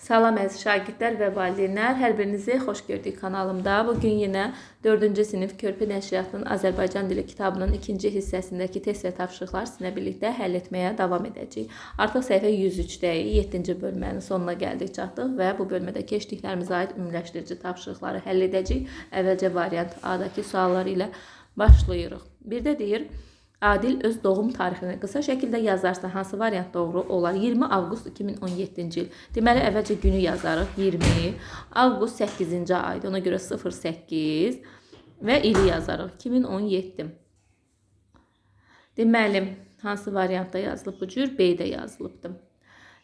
Salam əziz şagirdlər və valideynlər, hər birinizi xoş gördük kanalımda. Bu gün yenə 4-cü sinif Körpü Nəşriyyatının Azərbaycan dili kitabının ikinci hissəsindəki test və tapşırıqları sizinlə birlikdə həll etməyə davam edəcəyik. Artıq səhifə 103-dəyik, 7-ci bölmənin sonuna gəldik, çatdıq və bu bölmədə keçdiklərimizə aid ümumiləşdirici tapşırıqları həll edəcəyik. Əvvəlcə variant A-dakı suallar ilə başlayırıq. Bir də deyir, Adil öz doğum tarixini qısa şəkildə yazarsa hansı variant doğru olar? 20 avqust 2017-ci il. Deməli əvvəlcə günü yazarıq. 20 avqust 8-ci aydır. Ona görə 08 və ili yazarıq. 2017. Deməli, hansı variantda yazılıb bu cür? B-də yazılıbdır.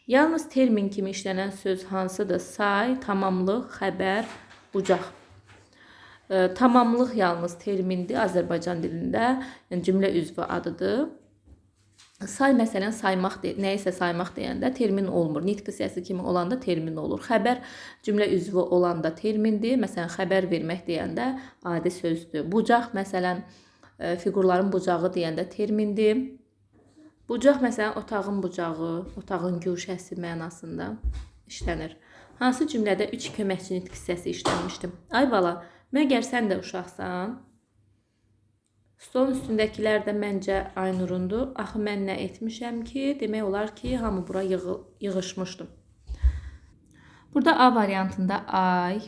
Yalnız termin kimi işlənən söz hansıdır? Say, tamamlıq, xəbər, bucaq. Tamamlıq yalnız termindir Azərbaycan dilində, yəni cümlə üzvü adıdır. Say məsələn saymaq, nəyisə saymaq deyəndə termin olmur. Nitq hissəsi kimi olanda termin olur. Xəbər cümlə üzvü olanda termindir. Məsələn, xəbər vermək deyəndə adi sözdür. Bucaq məsələn fiqurların bucağı deyəndə termindir. Bucaq məsələn otağın bucağı, otağın guşəsi mənasında işlənir. Hansı cümlədə 3 köməkçi nitq hissəsi işlənmişdir? Ay bala, məgər sən də uşaqsan? Stolun üstündəkilər də məncə Aynurundur. Axı mən nə etmişəm ki? Demək olar ki, hamı bura yığışmışdı. Burada A variantında ay,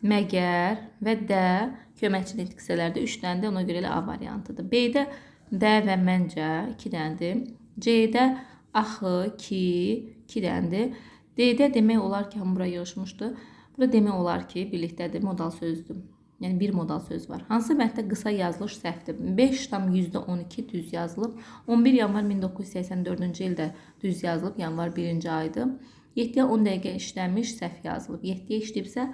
məgər və də köməkçi nitq hissələrdə 3 dənədir. Ona görə elə A variantıdır. B-də də və məncə 2 dənədir. C-də axı, ki 2 dənədir. D-də demək olar ki, hamı bura yığışmışdı. Burada demək olar ki, birlikdədir, modal sözdür. Yəni bir modal söz var. Hansı mətndə qısa yazılış səhvdir? 5,12 düz yazılıb. 11 yanvar 1984-cü ildə düz yazılıb. Yanvar 1-ci aydır. 7-yə 10 dəqiqə işləmiş, səhv yazılıb. 7-yə işləyibsə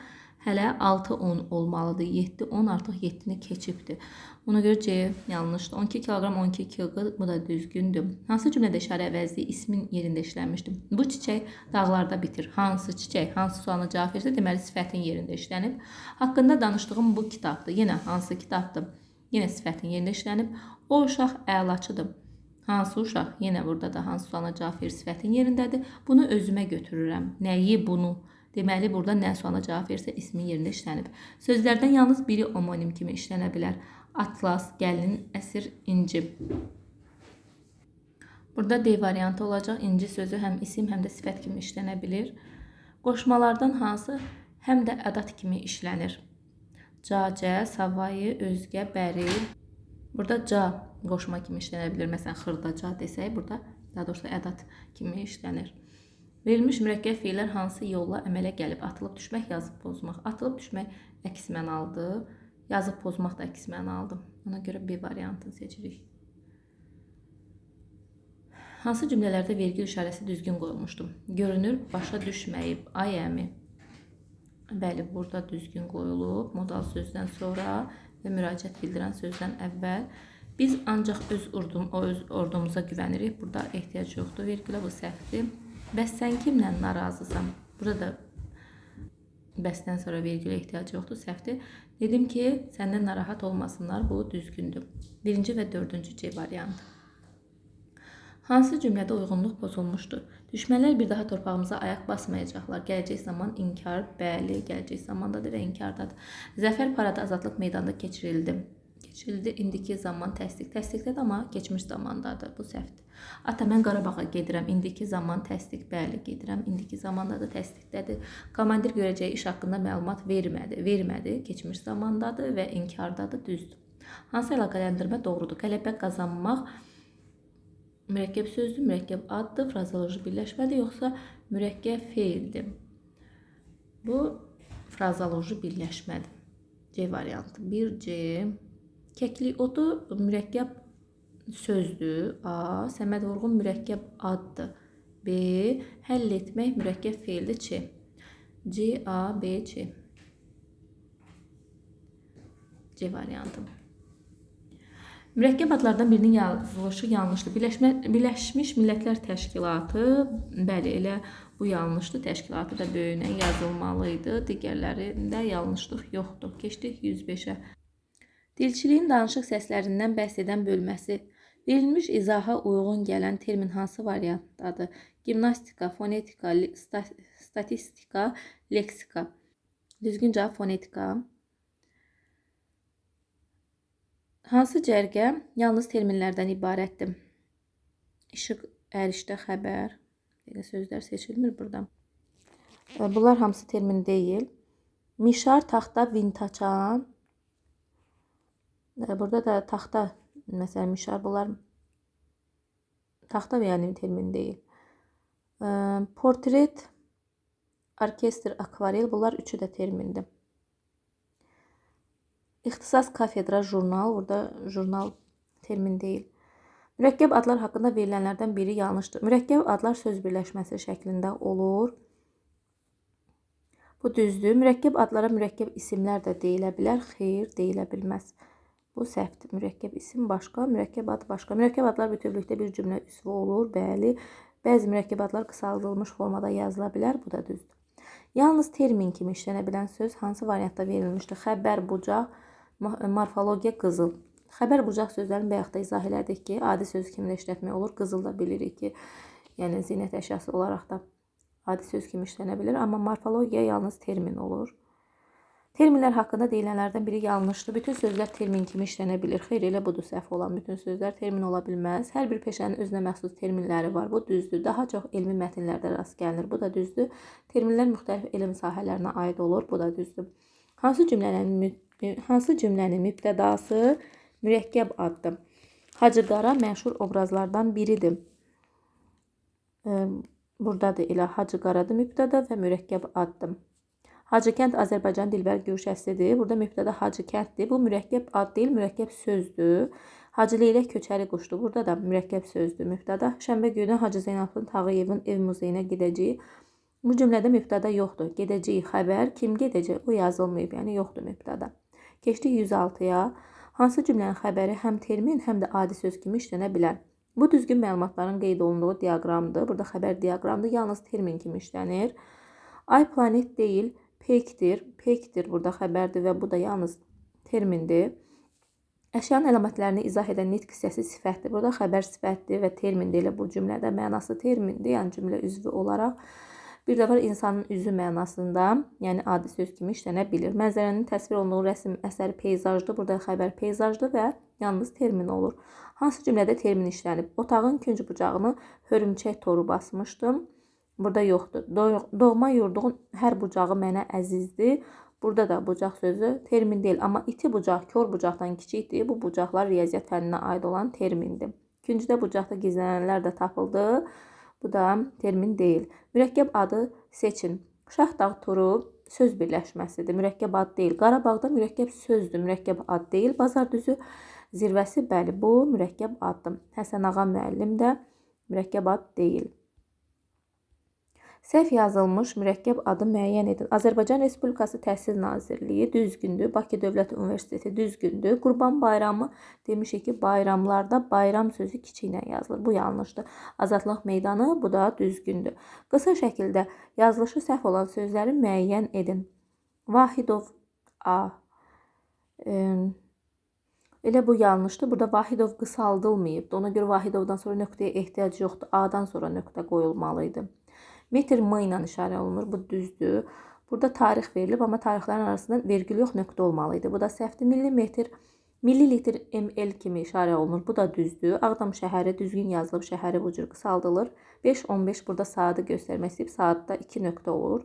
hələ 6-10 olmalıdır. 7-10 artıq 7-ni keçibdir. Ona görə C yanlışdır. 12 kiloqram 12 kg bu da düzgündür. Hansı cümlədə işarə əvəzliyi ismin yerində işlənmişdir? Bu çiçək dağlarda bitir. Hansı çiçək, hansı sualına cavab versə, deməli sifətin yerində işlənib. Haqqında danışdığım bu kitabdır. Yenə hansı kitabdır? Yenə sifətin yerində işlənib. O uşaq əlaçıdır. Hansı uşaq? Yenə burada da hansı sualına cavab verir, sifətin yerindədir. Bunu özümə götürürəm. Nəyi bunu? Deməli, burada nə sualına cavab verirsə ismin yerində işlənib. Sözlərdən yalnız biri omonim kimi işlənə bilər. Atlas, gəlin, əsir, inci. Burada D variantı olacaq. İnci sözü həm isim, həm də sifət kimi işlənə bilir. Qoşmalardan hansı həm də ədat kimi işlənir? Ca, cə, savayı, özgə, bəri. Burada ca qoşma kimi işlənə bilir. Məsələn, xırdaca desək, burada daha doğrusu ədat kimi işlənir. Verilmiş mürəkkəb feillər hansı yolla əmələ gəlib? Atılıb düşmək, yazıb pozmaq. Atılıb düşmək əks mənalıdır. Yazıb pozmaq da əks mənalıdır. Ona görə B variantını seçirik. Hansı cümlələrdə vergül işarəsi düzgün qoyulmuşdur? Görünür, başa düşməyib. Ay əmi. Bəli, burada düzgün qoyulub. Modal sözdən sonra və müraciət bildirən sözdən əvvəl. Biz ancaq öz ordumuza güvənirik. Burada ehtiyac yoxdur. Vergülə, bu səhvdir. Bəs sən kimlə narazısan? Burada da bəsdən sonra vergülə ehtiyac yoxdur, səhvdir. Dedim ki, səndən narahat olmasınlar, bu düzgündür. Birinci və dördüncü C variantı. Hansı cümlədə uyğunluq pozulmuşdur? Düşmənlər bir daha torpağımıza ayaq basmayacaqlar. Gələcək zaman inkar, bəli, gələcək zamandadır və inkardadır. Zəfər paradı Azadlıq meydanında keçirildi. Keçirildi. İndiki zaman təsdiq. Təsdiqdədir, amma keçmiş zamandadır. Bu səhvdir. Ata, mən Qarabağa gedirəm. İndiki zaman təsdiq. Bəli, gedirəm. İndiki zamandadır, təsdiqdədir. Komandir görəcəyi iş haqqında məlumat vermədi. Vermədi. Keçmiş zamandadır və inkardadır. Düzdür. Hansı əlaqələndirmə doğrudur? Qələbə qazanmaq mürəkkəb sözdür, mürəkkəb addır, frazeoloji birləşmədir, yoxsa mürəkkəb feildir? Bu frazeoloji birləşmədir. C variantı. 1C. Kəklik otu mürəkkəb sözdür. A. Səməd Vurğun mürəkkəb addır. B. Həll etmək mürəkkəb feildir. C. C, A, B, C. C variantı. Mürəkkəb adlardan birinin yazılışı yanlışdır. Birləşmiş Millətlər Təşkilatı, bəli, elə bu yanlışdır. Təşkilatı da böyüyünə yazılmalı idi. Digərlərində yanlışlıq yoxdur. Keçdik 105-ə. Dilçiliyin danışıq səslərindən bəhs edən bölməsi Verilmiş izaha uyğun gələn termin hansı variantdadır? Gimnastika, fonetika, statistika, leksika. Düzgün cavab fonetika. Hansı cərgə yalnız terminlərdən ibarətdir? İşıq, ərişdə, xəbər. Belə sözlər seçilmir burada. Bunlar hamısı termin deyil. Mişar, taxta, vintaçan. Burada da taxta, məsələn, mişar bunlar taxta yəni termin deyil. Portret, orkestr, akvarel bunlar üçü də termindir. İxtisas, kafedra, jurnal. Burada jurnal termin deyil. Mürəkkəb adlar haqqında verilənlərdən biri yanlışdır. Mürəkkəb adlar söz birləşməsi şəklində olur. Bu düzdür. Mürəkkəb adlara mürəkkəb isimlər də deyilə bilər. Xeyr, deyilə bilməz. Bu səhvdir. Mürəkkəb isim başqa, mürəkkəb ad başqa. Mürəkkəb adlar bütövlükdə bir cümlə üzvü olur. Bəli. Bəzi mürəkkəb adlar qısaldılmış formada yazıla bilər. Bu da düzdür. Yalnız termin kimi işlənə bilən söz hansı variantda verilmişdir? Xəbər, bucaq, morfologiya, qızıl. Xəbər, bucaq sözlərini bayaq da izah elədik ki, adi söz kimi də işlətmək olur. Qızıl da bilirik ki, yəni zinət əşyası olaraq da adi söz kimi işlənə bilər. Amma morfologiya yalnız termin olur. Terminlər haqqında deyilənlərdən biri yanlışdır. Bütün sözlər termin kimi işlənə bilir. Xeyr, elə budur səhv olan. Bütün sözlər termin ola bilməz. Hər bir peşənin özünə məxsus terminləri var. Bu düzdür. Daha çox elmi mətnlərdə rast gəlinir. Bu da düzdür. Terminlər müxtəlif elm sahələrinə aid olur. Bu da düzdür. Hansı cümlənin mübtədası mürəkkəb addır? Hacı Qara məşhur obrazlardan biridir. Buradadır elə Hacı Qaradır mübtəda və mürəkkəb addır. Hacıkənd Azərbaycan dilbər guşəsidir. Burada mübtəda Hacıkənddir. Bu mürəkkəb ad deyil, mürəkkəb sözdür. Hacı Leylək köçəri quşdur. Burada da mürəkkəb sözdür mübtəda. Şənbə günü Hacı Zeynalabdin Tağıyevin ev muzeyinə gedəcəyik. Bu cümlədə mübtəda yoxdur. Gedəcəyik xəbər, kim gedəcək? O yazılmayıb, yəni yoxdur mübtəda. Keçdik 106-ya. Hansı cümlənin xəbəri həm termin, həm də adi söz kimi işlənə bilər? Bu düzgün məlumatların qeyd olunduğu diaqramdır. Burada xəbər diaqramdır, yalnız termin kimi işlənir. Ay planet deyil, peykdir. Peykdir burada xəbərdir və bu da yalnız termindir. Əşyanın əlamətlərini izah edən nitq hissəsi sifətdir. Burada xəbər sifətdir və termindir. Elə bu cümlədə mənası termindir, yəni cümlə üzvü olaraq. Bir də var insanın üzü mənasında, yəni adi söz kimi işlənə bilir. Mənzərənin təsvir olunduğu rəsm əsəri peyzajdır. Burada xəbər peyzajdır və yalnız termin olur. Hansı cümlədə termin işlənib? Otağın künc bucağını hörümçək toru basmışdım. Burada yoxdur. Doğma yurduğun hər bucağı mənə əzizdir. Burada da bucaq sözü termin deyil, amma iti bucaq kor bucaqdan kiçikdir. Bu bucaqlar riyaziyyat fənninə aid olan termindir. Küncdə bucaqda gizlənənlər də tapıldı. Bu da termin deyil. Mürəkkəb adı seçin. Şah dağ turu söz birləşməsidir. Mürəkkəb ad deyil. Qarabağda mürəkkəb sözdür, mürəkkəb ad deyil. Bazar düzü zirvəsi, bəli, bu mürəkkəb addır. Həsən ağa müəllim də mürəkkəb ad deyil. Səhv yazılmış mürəkkəb adı müəyyən edin. Azərbaycan Respublikası Təhsil Nazirliyi düzgündür. Bakı Dövlət Universiteti düzgündür. Qurban Bayramı demişik ki, bayramlarda bayram sözü kiçiklə yazılır. Bu yanlışdır. Azadlıq Meydanı, bu da düzgündür. Qısa şəkildə yazılışı səhv olan sözləri müəyyən edin. Vahidov A. Elə bu yanlışdır. Burada Vahidov qısaldılmayıbdır. Ona görə Vahidovdan sonra nöqtəyə ehtiyac yoxdur. A-dan sonra nöqtə qoyulmalı idi. Metr M ilə işarə olunur. Bu düzdür. Burada tarix verilib, amma tarixlərin arasında vergül yox, nöqtə olmalı idi. Bu da səhvdir. Millimetr, millilitr ml kimi işarə olunur. Bu da düzdür. Ağdam şəhəri düzgün yazılıb, şəhəri bu cür qısaldılır. 5:15 burada saatı göstərmək istəyib. Saatda 2 nöqtə olur.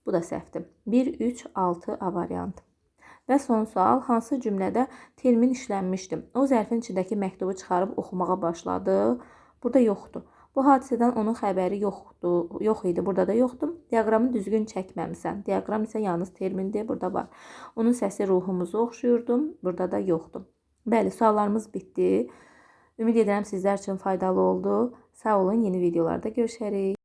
Bu da səhvdir. 1, 3, 6 A variantı. Və son sual, hansı cümlədə termin işlənmişdir? O zərfin içindəki məktubu çıxarıb oxumağa başladı. Burada yoxdur. Bu hadisədən onun xəbəri yoxdur, yox idi. Burada da yoxdur. Diaqramı düzgün çəkməmisən. Diaqram isə yalnız termindir. Burada var. Onun səsi ruhumuzu oxşuyurdu. Burada da yoxdur. Bəli, suallarımız bitdi. Ümid edirəm sizlər üçün faydalı oldu. Sağ olun. Yeni videolarda görüşərik.